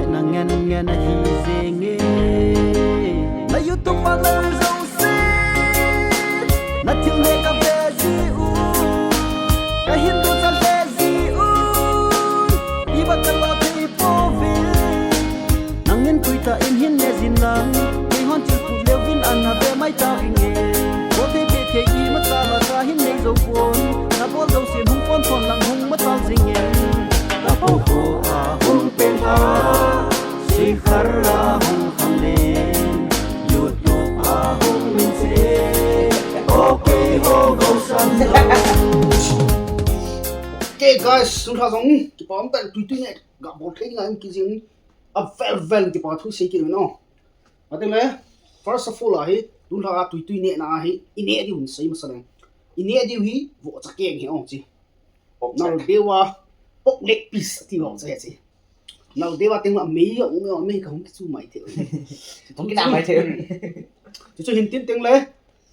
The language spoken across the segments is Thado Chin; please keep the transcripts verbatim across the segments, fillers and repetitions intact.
Na ngen ngen ahi jenge. Na YouTube a lou jouse, na thil neh ka ve jiu, ka hin ducha ve jiu. Iba ka la thei pouve. Nangin tuitah in hin ne jin lang, keihon thil put leu vin ana ve mai tavinge. Bol thei peh thei imacha la ka hin nei jou pon, na bol jouse hung pon pon lang hung machal jinge. Ka pou ho a hung pen a, Sikar a hung khang len, YouTube a hung min che, okay ho go san lo. Okay guys, tun lha jong kipa um tah, tui tui neh ga bol thei ding a um kit jing, avel vel kipa thu sei kit uvin o. Atengle, first of all ahi, tun lha a tui tui neh na ahi, i neh diu hin sei masa leng. I neh diu hi vohcha keng hi ong chi. Pork chop. Nal deu a pork leg piece ti vohcha hi chi. Nal deu a teng a mei a um e, mei ka hung kichu mai thei. Hung kinah mai thei. Chuchu hin tin tengle,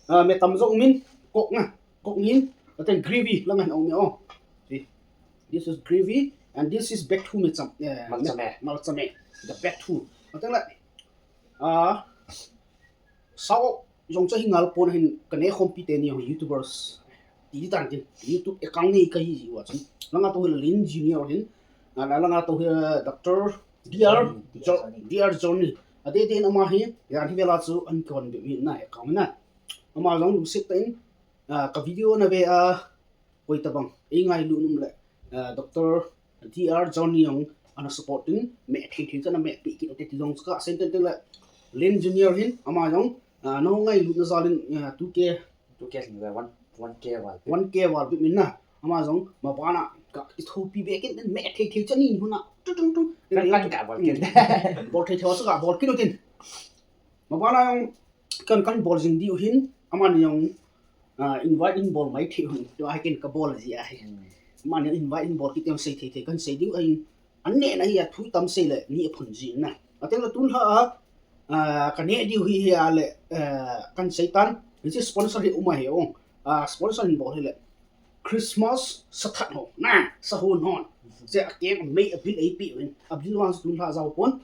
ah, me tam jong um in, kok na, kok hin, aten gravy lang a hin um e o. See, this is gravy and this is bethu me cham, eh, malcha me. Malcha me. The bethu. Atengle, ah, sao jong chu hi ngal pon hin ka neh khompi teni ho YouTubers ti di tan tin, YouTube account nei ka hi ji uva chun. Langa to hi Lin Junior hin, a, langa to hi Doctor D R, D R Jo-, Johnny. D R Johnny. Adeh deh in ama hi, yan hi vela chu an kon be win na account na. Ama jong lungset tah in, a, ka video na ve a, koi tabang, ei ngailut nom le, ah, Doctor D R Johnny jong ana support in, meh thei thei chu ana meh peh kit ute ti jong chu ka sei teng teng le, Lin Junior hin, ama jong, ah, na ngailut na jal in, ah, two K, two K lhing le, one, one K val. One K val bep min na, ama jong, ma bana, ka kithopi be kit in, meh thei thei chu ani huna, tung tung tung. Kan, kan ka bol kit. Bol thei thei chu ka bol kit utin. Ma bana jong, kan, kan bol jing diu hin, amani jong, ah, invite in bol mai thei hun, tua hi ken ka bol ji ahi. Hmm. Amani invite in bol kit teng sei thei thei kan sei diu ahin, an neh na hi a thu tam sei le, ni a phun ji na. Ateng le tun lha a, ah, ka neh diu hi hi a le, ah, kan sei tan, hiche sponsor hi um ahi ong. Ah, sponsor in bol hi le, Christmas sathat ho, na, sahon ho. Che a keng a mei a bil ei pe uvin. A bil vang chu tun lha jao pon.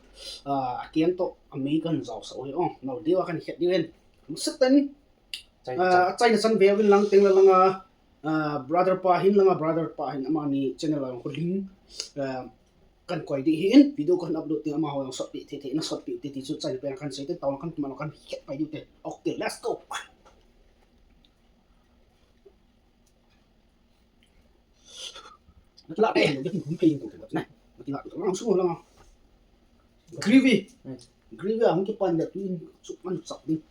Ah, a keng toh a mei kan jao sah u hi ong. Nal deu a kan khet diu hin. Masat tah in, chai, ah, chai. Chai na chan ve uvin lang teng le langa, ah, brother pa hin langa brother pa hin amani channel a jong ko link, ah, kan koi ding hin video kan upload teng amaho jong sot pi thei thei na sot pi thei thei chu chai na pen kan sei te tao kan tuma kan khet pai diu te. Okay, let's go. Nati la te, nati hum phei hum phei na. Nati la te, lang sung lang. Gravy. Hmm. Gravy a hung kipan le tuin suk man sap ding.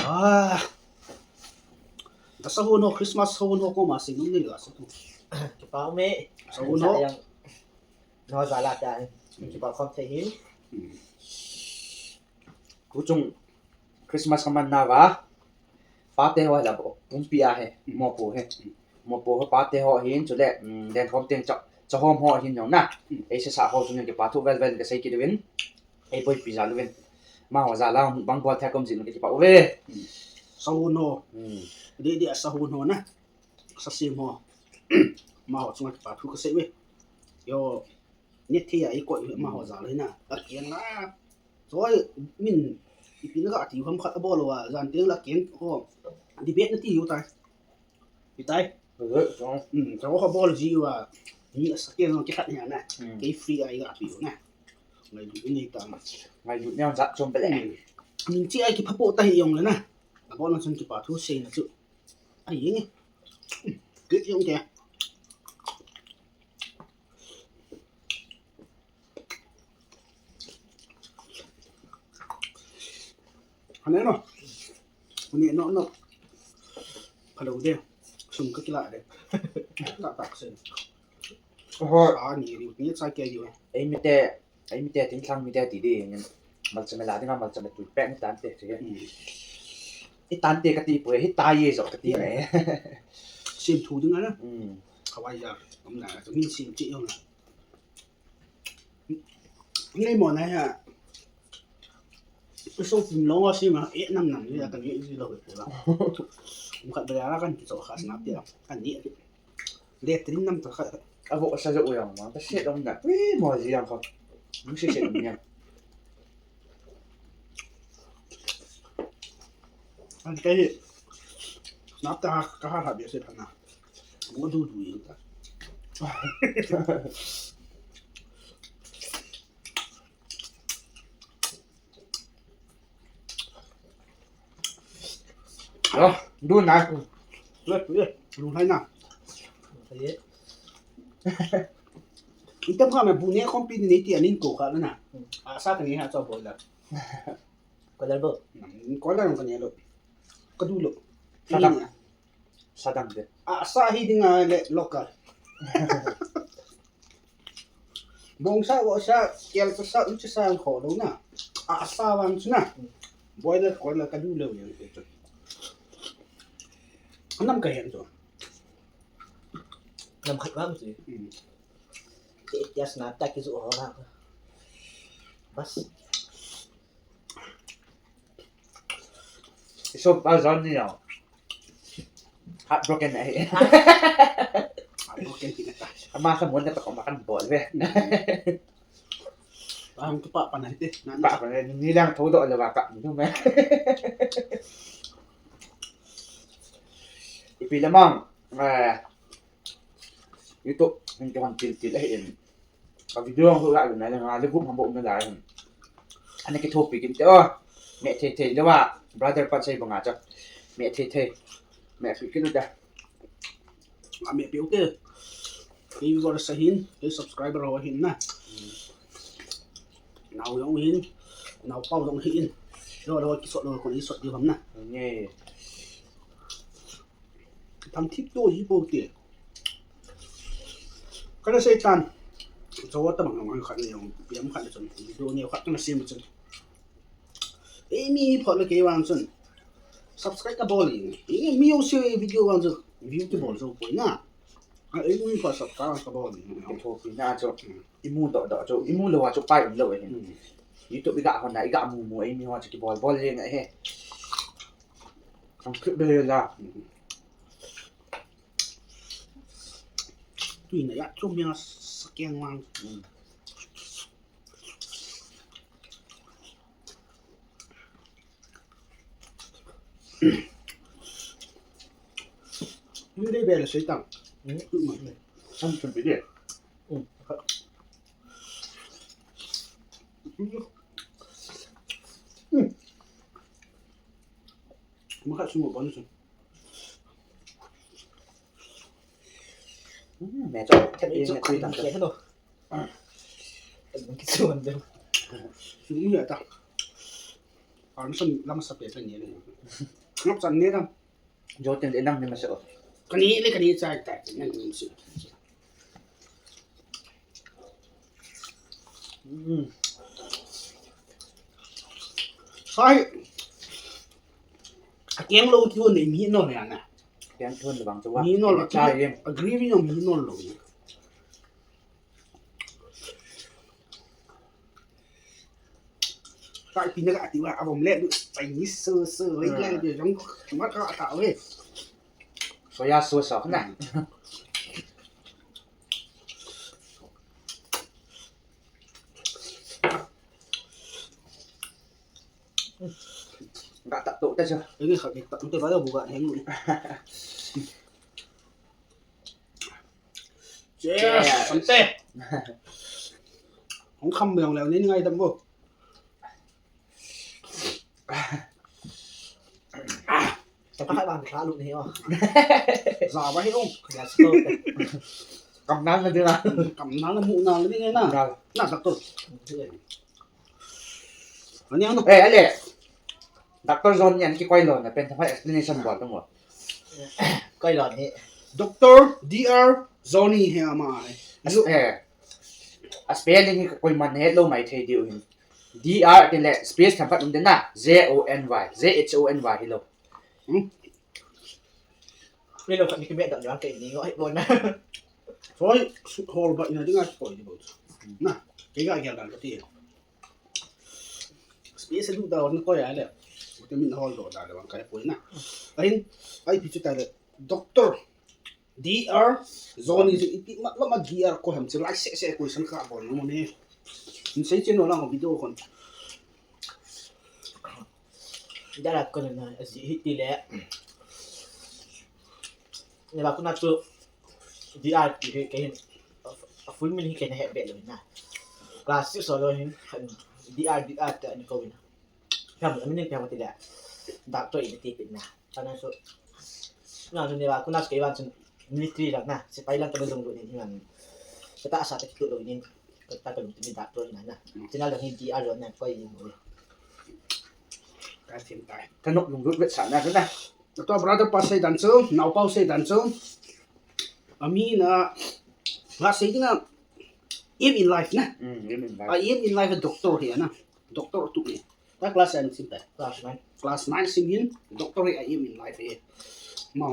Ah. Da sahon ho, Christmas sahon ho koma sei nom nei la sa tu. Kipa ume. Sahon ho. Yang. No jal a ta. Kipa khom thei hin. Hmm. Tuchung Christmas ka man nauva, pate ho la bo, pumpi a hi, mopo hi. Mopo ho pate ho hin, chule, mm, den khom teng cha, cha hom ho hin jong na. Ei sesa ho chun kipa thu vel vel ka sei kit uvin. Ei boipi jal uvin. Amaho jal a mukbang bol thei kom jin ka kipa uve. Sahon ho. Hmm. Dei dei a sahon ho na. Sa sem ho. Amaho chunga kipa thu ka sei uve. Yo, neh thei a ei koi uve amaho jal a hin na. A kian la. Choi, min, ipi na ka ti ham khat a bol uva, jan teng la keng, oh, debate na ti u tai. Ti tai. Eh, so. Hmm, so ka bol ji uva, ni a sa keng ki khat ni na. Hmm. Kei free a i ga pi u na. Ngailut nei ta ma. Ngailut nei jat chom pele. Hmm. Min chi a kiphapo ta hi jong le na. A bol na chun kipa thu sei na chu. Ai, yeng e. Kei jong ke. Hane no. Hane no, no. Hello de. Sum ka kila de. Tak, tak, sen. Oho. Ani riu ni chai ke riu. Ei mi te, ei mi te ting thlang mi te ti di. Malcha me la dinga malcha me tui pek ni tan te, che. Hmm. I tan te ka ti poi, hi ta ye jo ka ti ne. Sim thu dinga na. Hmm. Khawai ja, om na, ka min sim chi yong na. Nei mo na ya. So pim long a sim a, e nam nam ya ka ni ji lo ke ba. Um khat ba ya kan ki so kha snap ya. Kan ni. Le trin nam ta kha. A vo sa jo u yang ma, ta se dong na. Ui, mo ji yang kha. Ang sisi niya. Ang kahi. Nap ta ha, kaha ha biya se pana. Mo du du yin ta. Yo, du na. Lu hai na. Itam kha me bu ne khom pi ni ti anin ko kha na. A sa ta ni ha cho boiler. Boiler bo. Boiler ka ne lo. Ka du lo. Sa dang. Sa dang de. A sa hi ding a le local. Bong sa, vo sa, kel sa, sa, u sa kho lo na. A sa vang chu na. Boiler, boiler ka du lo yang chu. Nam ka hen chu. Nam khat vang chu. Hmm. Te tia sna ta ki zu ho na. Bas. Iso pa zon ni yo. Heartbroken ahi. Heartbroken ti na ta. Ama sa mon na ta ko makan bol ve. Ang tu pa pa na hite. Na na. Pa pa na ni lang tho do le wa ka. Ni me. Ipi lamang. Eh. Itu, hin ke hon til til ahi in. Ka video hung la na le nga le gum hambo na la hin. Ana kithopi kin te o. Me thei thei le wa brother pa sei banga cha. Me thei thei. Me pi kin da. A me pi u te. Ki viewers ahin, ki subscriber ho ahin na. Nau jong hin, nau pau jong hin. Lo lo ki sot lo ko ni sot di ham na. Nge. Tham thip to hi po te. Kana sei tan. Cho ta bang ngai khat ni jong, piam khat ni chun. Video ni khat kana sei mu chun. Ei mi phot le kei vang chun. Subscribe ka bol in. Ei mi jong sei video vang chun. View ki bol jo poi na. A ei mi phot subscribe ka bol in. Ki thopi na cho. Imu do do cho. Imu lo wa cho pai lo e. Hmm. YouTube iga hon na iga mu mu ei mi ho cho ki bol bol le na he. Ang clip be la. Hmm. Tui na ya chom yang sa kiang wang. Hmm. Hindi bela sa itang. Hmm. Ang sabi di. Hmm. Hmm. Maka sumo ba nusun. Hmm, medyo, medyo, medyo, medyo, medyo, medyo. Sige, iya ta. Ano sa lang sa pesa niya. Ngap sa niya lang. Jotin din lang ni masyo. Kani le kani sa ta. Nang ni masyo. Hmm. Sai. Akeng lo tu ni mi no ya na. Akeng tu ni bang tu wa. Mi no lo. Sai. Agree mi no mi no lo. Kai pi na ka ti wa avom le du Chinese so so wei le de jong ma ka ta we. Soya sauce ah na. Ga ta to ta cha. Ini kha ta to ba da bu ga heng. Cheers. Cheers. Samte. Hung kham bang leo ni ngai dam bo. Ka kha ba kha lu ni o. Za ba hi ong. Kam nan na ding a. Kam nan na mu nan na ding na. Na doctor. Ani ano? Eh, ale. Doctor John yan ki koi lo na pen thamai explanation bol tung. Koi lo ni. Doctor D R Johnny he ama ai. As, eh, a spelling hi koiman he lo mai thei diu hin. D R ti le space tham phat um den na. J O N Y. J H O N Y hi lo. Hmm? Ni lo khat ni ki me dam jang ke ni ngoi bon na. Soi, hol ba ina dinga koi di bon. Na, ke ga gel dan ka ti. Space du da on koi ale. Te min hol do da le bang kai poi na. Ahin, ai pi chu ta le. Doctor D R Johnny se iti mat lo ma D R ko ham che lai se se ko san ka bon mo ne. Ni sei chen no lang video kon. Dara kon na asi hiti le. Neva kuna chu D R T hi kehin a full min hi kehin he be lo na. Class six lo hin D R D R ta ni ko na. Kam a min kehin ti le. Doctor in ti pin na. Kana so. Na neva kuna chu kevan chun military lang na. Sepai lang ka lung lo ni na. Kata asa ta kitu lo ni. Kata ka lung ni doctor na na. China lo hin D R lo na ko ni. Ka thim tai. Ka nok lunglut vet sa na na. Tua brother pa sei dan chu, naopa u sei dan chu. Ami na, nga sei dinga, aim in life na. Mm, aim in life. A aim in life doctor hi na. Doctor tu ni. Ta class an sim ta. Class nine. Class nine sim hin, doctor hi a aim in life hi. Ma,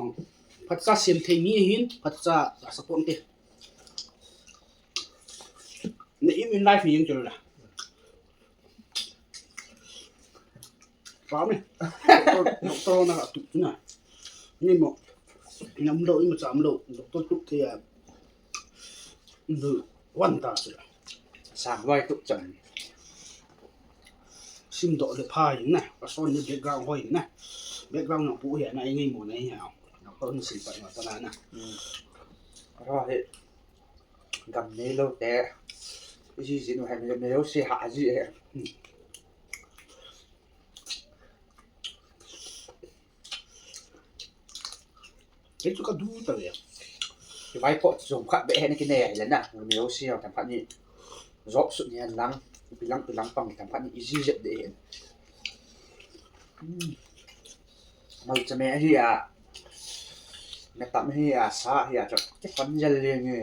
phatcha sim thei mi hin, phatcha support te. Na aim in life hi jeng chula. Pame. Doctor, doctor na tu na. Ni mo. Nam lo, ima cham lo. Doctor tu te ya. Ndo wan ta se. Sa vai tu cham. Sim do le pha yin na. Ka son ni background hoi na. Background na pu ya na ngai mo na ya. Doctor ni sim pa na ta na na. Ro he. Gam nei lo te. Iji jin u hem le meo si ha ji e. Kei chu ka du ta le. Kei vai po chu khat be hen ki nei a hi le na. Meo si a tam khat ni. Jok su ni an lang. Pilang pilang pang tam khat ni iji jep de hen. Mal chame hi a. Me tam hi a sa hi a chok. Ke pan jal le nge.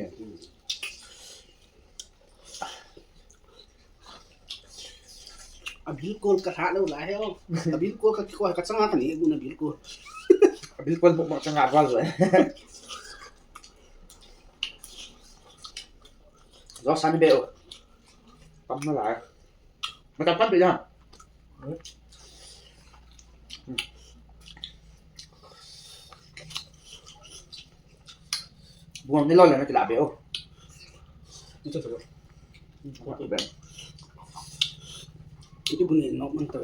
A bilkol ka tha lo la he o. A bilkol ka kiko ka changa ka ni gu na bilkol. A bilkol mo mo changa val lo. Lo san be o. Pam na la. Ma ta pan be ya. Buang ni lo le na ti la be o. Ni to to. Iti bu ni no man to.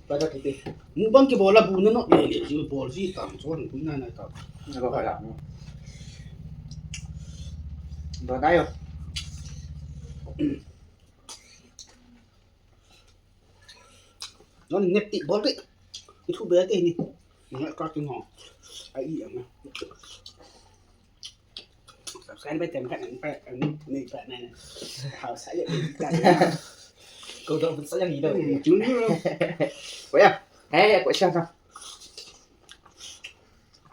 Pada kiti. Mukbang ki bola bu na no le le ji bol ji tam chon bu na na ta. Na ba ka la. Ba na yo. Non net ti bol ti. Itu be ti ni. Ngai ka ti ngo. Ai ang. Subscribe bai tem ka nang pa ang ni pa na na. Hao sa ya ka. Ko do sa yang ni do. Ko ya. Hey, ko siya na.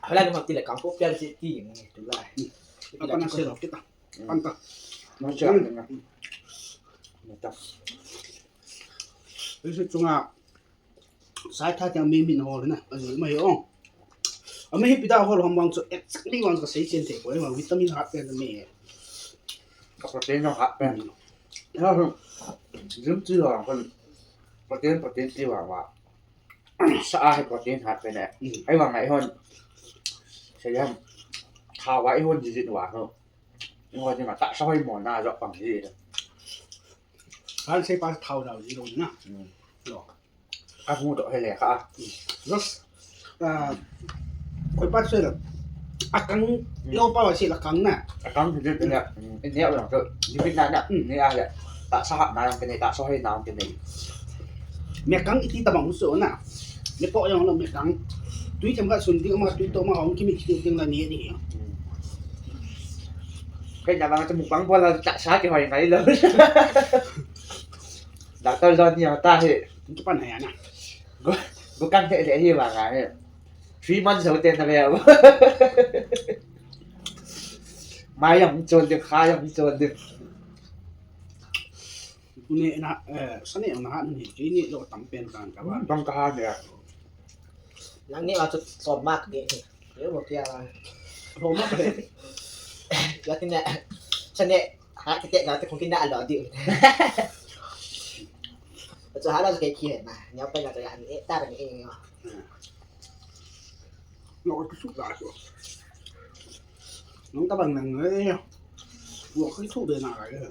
Hala ni ma ti le kang ko pya ti ti ni tu la. Apa na se lo kita. Panta. Masa na. Mata. Ese chunga. Sai tha tiang mi min hol na. Azu mai ong. Ami hi pida hol ham wang chu exactly wang ka sei chen te ko, wang vitamin hat pen me. Ka protein no hat pen. Ya hu. Jim ti lo ko. Protein, protein ti wa wa. Sa a hi protein hat pen e. Ai wang ai hon. Sei ham. Tha wa ai hon ji ji wa ho. Ngo ji ma ta sa hoi mo na jo pang ji. Han sei pa thao dau ji lo na. Lo. Ka hmu doh he le kha. Just, ah, koi pat sei la. A kang, lo pa wa sei la kang na. A kang hi le, ne, ne lang to. Ni bit na na, ne a le. Ta sa ha na yang ke ne, ta so he na yang ke ne. Me kang iti ta bang so na. Me po yang lo me kang. Tui them ka sun ding ma, tui to ma hong ki mi ki ding na ni ni. Kei na bang to mukbang bol la ta sa ke hoi ngai lo. Doctor Johnny ang tahi. Ang kipan hai ana. Gu, gu kan te le hi ba nga he. Three months ho te na le. Mai ang chon de, khai ang chon de. Tuni na, eh, sani ang na han ni, kini lo tam pen kan ka ba. Bang ka ha ne. Nang ni a chu som mak de. Yo mo kia. Som mak de. Ya ti ne. Sani. Ha, kite na te kong kina alo di. Achu hala ke ki na. Nya pa na ta ya ni ta ni. No ko su la so. Nong ta bang nang e. Wo ko su be na ga.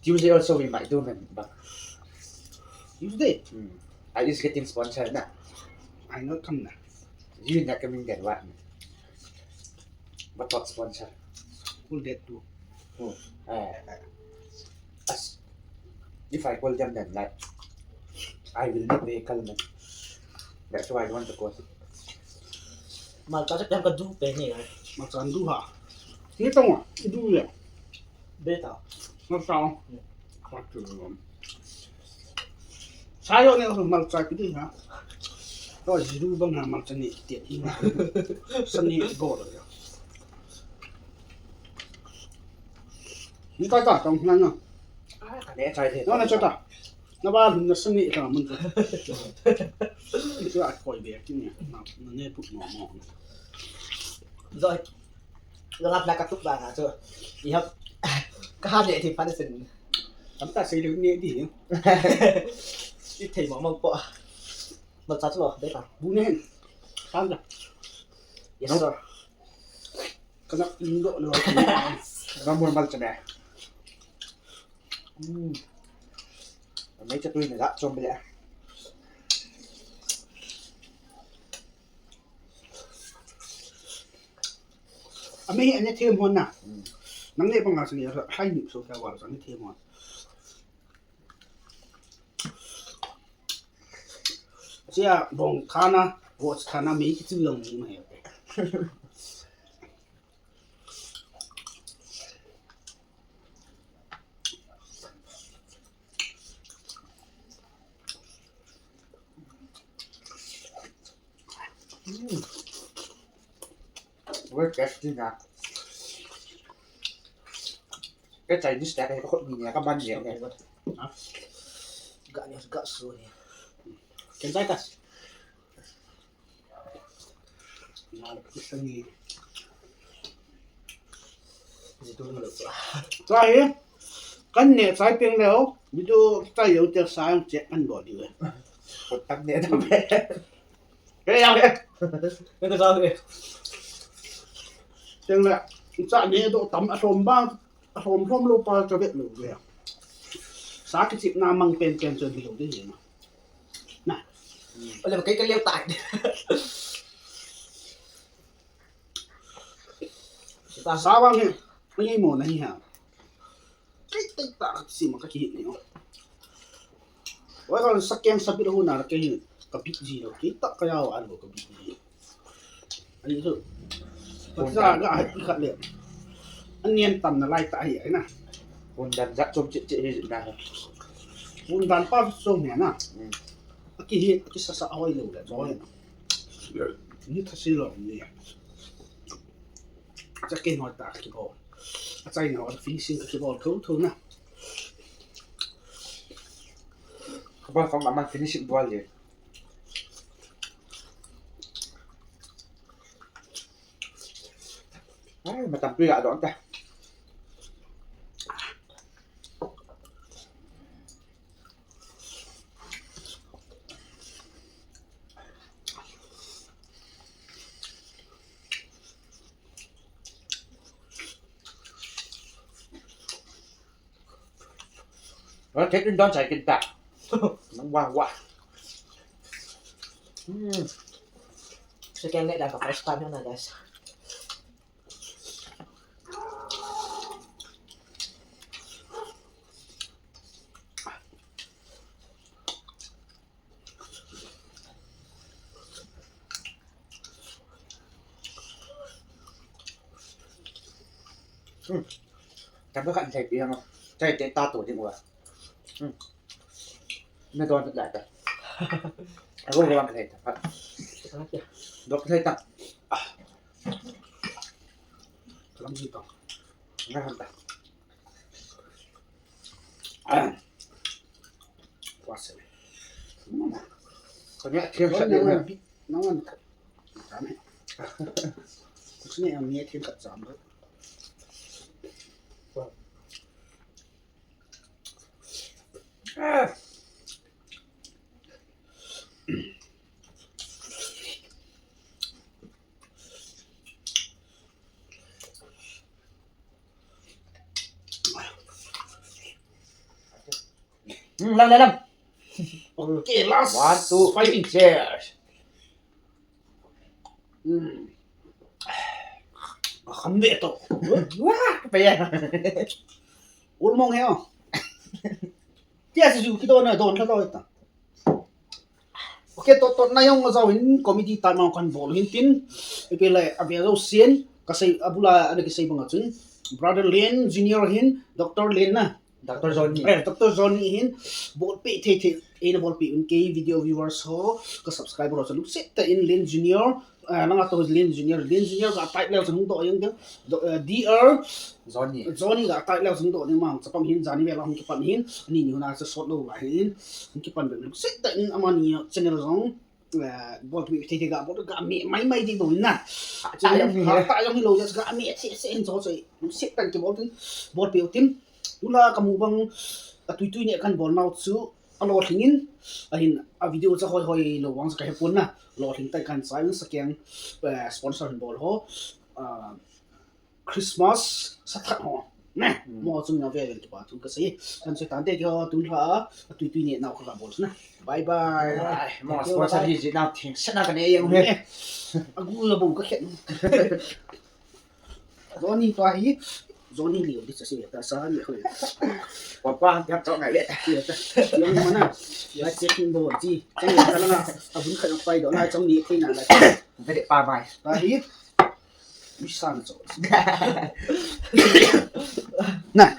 Tuesday also we might do, man. But Tuesday? Hmm. I is getting sponsor na. I not come na. You not coming that one. But what sponsor? Full dead too. Hmm. Eh. As if I call them, then, like, I will need vehicle, man. That's why I want to call. Malcha sa piyang ka du pe ni, eh. Malcha du ha. Ni tong ah, du ya. Beta. Malcha. Sayo ne malcha kiti ha. To jiru bang ha malcha ni kiti. Sani go lo ya. Ni ta ta tong na na. Ah, ka ne chai the. No na chata. Na ba lhun na sani ka mun. Ni ka koi be kini. Na ne put mo mo. Zoi. Langa pla ka tup ba nga chu. I hap. Ka ha le thi pan sin. Tam ta sei lu ni di. I thei mo mo po. Malcha chu lo, de ka. Bu ne hen. Kan da. Yes, sir. Kana indo lo. Kana mo malcha ne. Hmm. Mai cha tui ne ga chom bele. Ami hi ani them hon na. Hmm. Nang ne bang la sini, hai ni so ka wa ani them hon. Sia bong khana, watch khana mi ki chu long ni ma he. Mm. Very tasty na. Cái chai ni snack này có khẩu vị này, các bạn nhé. Hả? Gak ni, gak su ni. Ken sai kas. Tua hi, kan neh chai teng leh, video chai lou teng sang check kan bol diu e. Kut tak neh tam e. He yang he. Teng leh, cha neh doh tam a lhom bang, a lhom lhom lou pa cha vet lou ve. Sa kichepna mang pen pen chu hilou ding hi. Na. Ole, kei ka leo tai. Sa vang hi, ngi mo na hi ha. Kei tei ta ka sima ka kihit ni o. Wa ka sa kem sa bit ho na kei hi ka bit ji lo. Kei ta ka yao a lo ka bit ji. Ani chu. Patsa ga hai khat le. An nian tam na lai ta hi ai na. Pon dan jat chom cheh cheh hi na. Pon dan pa chom hi na. Mm. A kihit, a kisasa hoi lo le. Choi. Ni tha si lo ni. Cha ke noi ta ki bol. A chai no finishing ki bol tho tho na. Ka bol kong aman finishing bol le. Ai, matam tu ya don ta. Ơ, thế đừng đón giải kinh tả. Nóng quá quá. Ừm. Second night đang có first time nữa nè, guys. Hmm. Chăm khat thei pi hang. Chai te ta to ding wa. Hmm. Na don lai ta. Ago go ang thei ta. Dok thei ta. Lam si to. Nga han ta. Wa se. Ko nia thiam sa ni na. Nang an khat. Cham he. Kusne ang ni thim khat cham lo. Ah. Hmm, lang, lang, lang. Okay, last. One, two, fighting. Cheers. Hmm. Kham ve to. Wah, pe ya. Ul mong he o. Tia si ju ki don na don la to ta. Okay, to, to na jong ajao hin comedy time a kan bol hin tin. Ipi le a ve lo sin. Ka sei abula ana ki sei banga chun. Brother Len Junior hin, Doctor Len na. Doctor Johnny. Eh, Doctor Johnny hin, bolpi thei thei, eina bolpi un kei video viewers ho, ka subscriber ho, lungset tah in Len Junior, eh, nanga to Len Junior, Len Junior ka type leu chun hung doh jeng ding, do, eh, D R Johnny. Johnny ka type leu chun hung doh ding mang, chapang hin, jani vela hung kipan hin, ani ni huna sa sot lo la hin, hung kipan ve lungset tah in amani channel jong, eh, bolpi thei thei ga bol ga me mai mai ding bol na. Ata jong hi, ata jong hi lo ja ga me se se in so so. Lungset tah in kibol tin, bolpi u tin. Tula ka mu bang a tui tui ne kan bol nau chu a lolhing in, ahin a video cha hoi hoi lo vang cha ka he pon na. Lolhing tah in kan sa in sa keng, eh, sponsor hin bol ho. Ah, Christmas sa thak ho. Ne, hmm, mo chung na ve ve kipa thu ka sei. Kan sei tan te ki ho tun ha, a tui tui ne nau ka bol na. Bye bye. Ai, mo sponsor hi ji na thing sa na ka ne yang he. A gu la bu ka khen. Johnny to hi. Johnny liu di sa si ta sa ni ho. Pa pa, ya to ngai le. Yang mana? Ya check in bo ji. Chang ya ka na. A bun ka na pai do na chang ni thei na la. Ve pa bai. Ta hi. Ui, sang cho. Na,